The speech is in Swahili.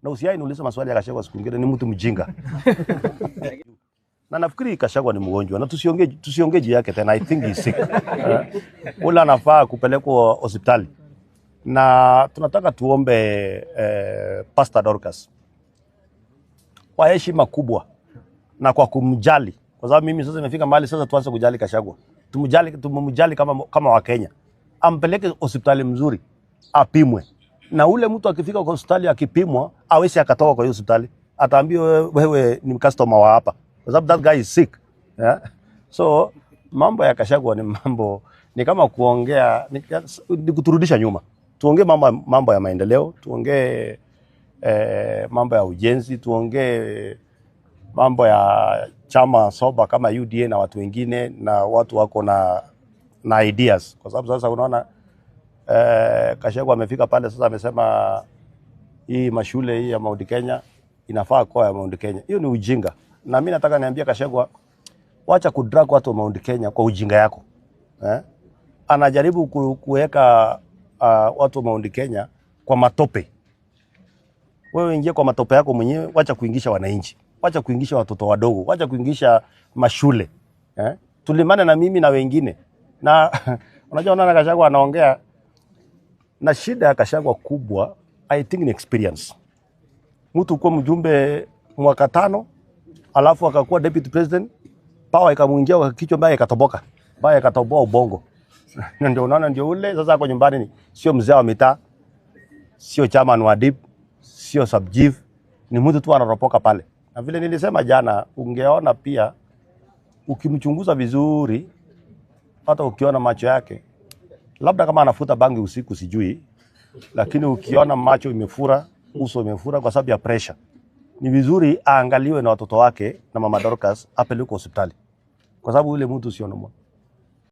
Na usiai niulize maswali ya Gachagua siku nyingine, ni mtu mjinga. Na nafikiri Gachagua ni mgonjwa na tusiongee juu yake tena. I think he's sick. Ule anafaa kupelekwa hospitali. Na tunataka tuombe Pastor Dorcas kwa heshima kubwa na kwa kumjali, kwa sababu mimi sasa imefika mahali sasa tuanze kujali Gachagua, tumjali, tumemjali kama Wakenya, ampeleke hospitali mzuri apimwe, na ule mtu akifika kwa hospitali akipimwa, awezi akatoka kwa hiyo hospitali, ataambiwa wewe ni customer wa hapa, kwa sababu that guy is sick, yeah? So mambo ya Gachagua ni mambo ni kama kuongea ni kuturudisha nyuma. Tuongee mambo ya maendeleo, tuongee mambo ya ujenzi, tuongee mambo ya chama soba kama UDA na watu wengine na watu wako na ideas, kwa sababu sasa unaona Gachagua amefika pale sasa, amesema hii mashule hii ya Mount Kenya inafaa kuwa ya Mount Kenya. Hiyo ni ujinga, na mimi nataka niambia Gachagua, wacha kudrag watu wa Mount Kenya kwa ujinga yako eh? Anajaribu kuweka watu wa Mount Kenya kwa matope. Wewe ingia kwa matope yako mwenyewe, wacha kuingisha wananchi, wacha kuingisha watoto wadogo, wacha kuingisha mashule eh? Tulimane na mimi na wengine na unajua, unaona Gachagua anaongea na shida ya Gachagua kubwa, I think ni experience. Mtu kuwa mjumbe mwaka 5 alafu akakuwa deputy president, power ikamuingia kwa kichwa mbaya, ikatoboka mbaya, ikatoboa ubongo. Ndio unaona ndio ule sasa ako nyumbani, ni sio mzee wa mitaa, sio chairman wa DIP, sio sub chief, ni mtu tu anaropoka pale. Na vile nilisema jana, ungeona pia ukimchunguza vizuri, hata ukiona macho yake, labda kama anafuta bangi usiku sijui, lakini ukiona macho imefura, uso imefura kwa sababu ya pressure, ni vizuri aangaliwe na watoto wake na mama Dorcas, apelekwe hospitali, kwa sababu yule mtu sio normal.